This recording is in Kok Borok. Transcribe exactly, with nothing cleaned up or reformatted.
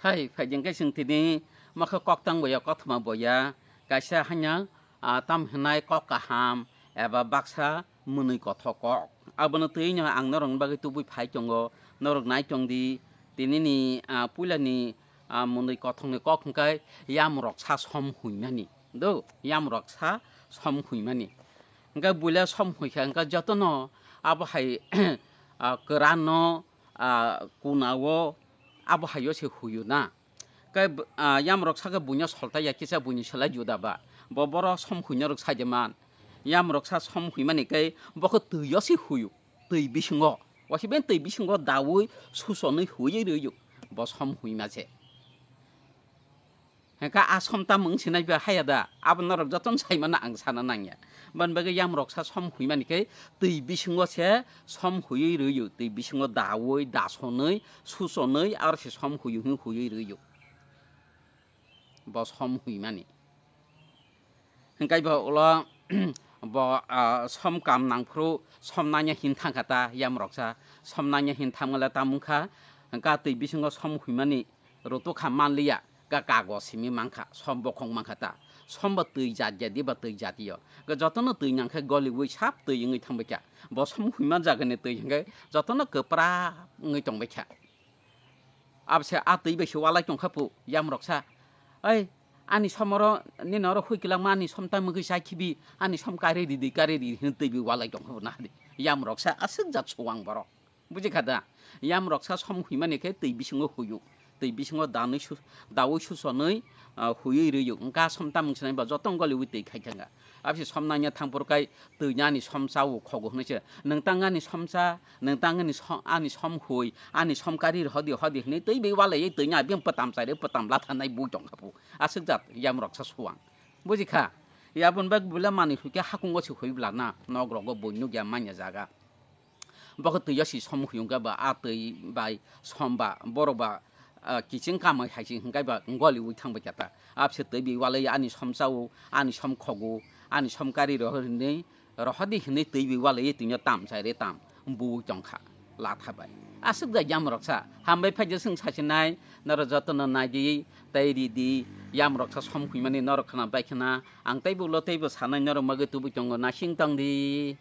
Hai, phaijeng khe chwng tini makha kok tang boya, kothoma boya, kaisa hanya, ah, tam hwnai kok kaham eba baksa mwnwi kothok kok. Abono twi no ang norokni bagwi tubui phai tongo, norok nai tong di. Tini ni, ah, puila ni, ah, mwnwi kothok ni kok hwnkhe yamrok sa som huimani. Do, yamrok sa som huimani. Hwnkhe buila som huikha, hwnkhe jotono abo hai, ah, kwran no, ah, kuna o abo hai o se huyu na. Khe b-, ah, yamrok sa khe buino soltai ya kisa buini selai juda ba. Bo boro som huino rok sai de man. Yamrok sa som huimani khe bo khe twi o se huyu. Twi bisingo. Wasi ben twi bisingo daui susonwi huiwi rwio. Bo som huima se. Hengkha a som ta mung sinai ba haya da. Abo norok jotono sai mano ang sana nangya. Ban bagwi yamrok sa som huimani khe twi bisingo se som huiwi rwio. Twi bisingo daui, dasonwi, susonwi, aro se som huiwi hwnwi huiwi rwio. Bo som huimani. Hingkai bo ulo bo, ah, som kam nangphuru som nanya hin thangkha ta yamrok sa. Som nanya hin thangmale tamung kha, hingka twi bisingo som huimani rutuk kha manliya, ka kagos simi mankha, som bokhok mankha ta. Som bo twi jat jat di ba twi jat yo. Ka jotono twi nangkhe goliwi sap twi wngwi thangbai kha. Bo som huima jagani twi hingke jotono kwpra wngwi tongbai kha. Abse a twi bai se walai tongkha pu yamrok sa. Ai, ani somoro nini oro hui kilangma ani som ta mugwi chai khibi, ani som kari ridi, kari ridi hwnwi twi bai walai tongkha pu nahadi. Yamrok sa aswk jat suwang borok. Buji kha da? Yamrok sa som huimani khe twi bisingo huyu. Twi bisingo danwi su-, daui susonwi, ah, huiwi rwio. Wngkha som tamung sinai ba jotong goliwi twi khai thangkha. Abse som nanya thangphuru kai twi ani som chao khogo hwnwi se. Nwng tang ani som cha, nwng tang ani som, ani som hui, ani som kari hodi hodi hwnwi twi bai walai twi nya bim pwtam chai rw pwtam latha nai bui tongkha pu. Aswk jat yamrok sa suwang. Buji kha? Yabon bag bula mani hui khe hakungo se hui bla na. Nok rogo bui nukya manya jaga. Bo khe twi o si som huyung khe ba a twi bai som ba borok ba, ah, kiching kamai hai se hingkai ba goliwi thangbai kha ta. Abse twi bai walai ani som chao, ani som khogo, ani som kari rohor hinwi, rohor di hinwi twi bai walai twi no tam chai re tam buwi tongkha latha bai. Aswk da yamrok sa hambai phai je chwng sasinai norok jotono nai di tei ri di yamrok sa som huimani norok khna bai khna ang tei bo ulo tei bo sanai norok magwi tubui tongo nasing tong di.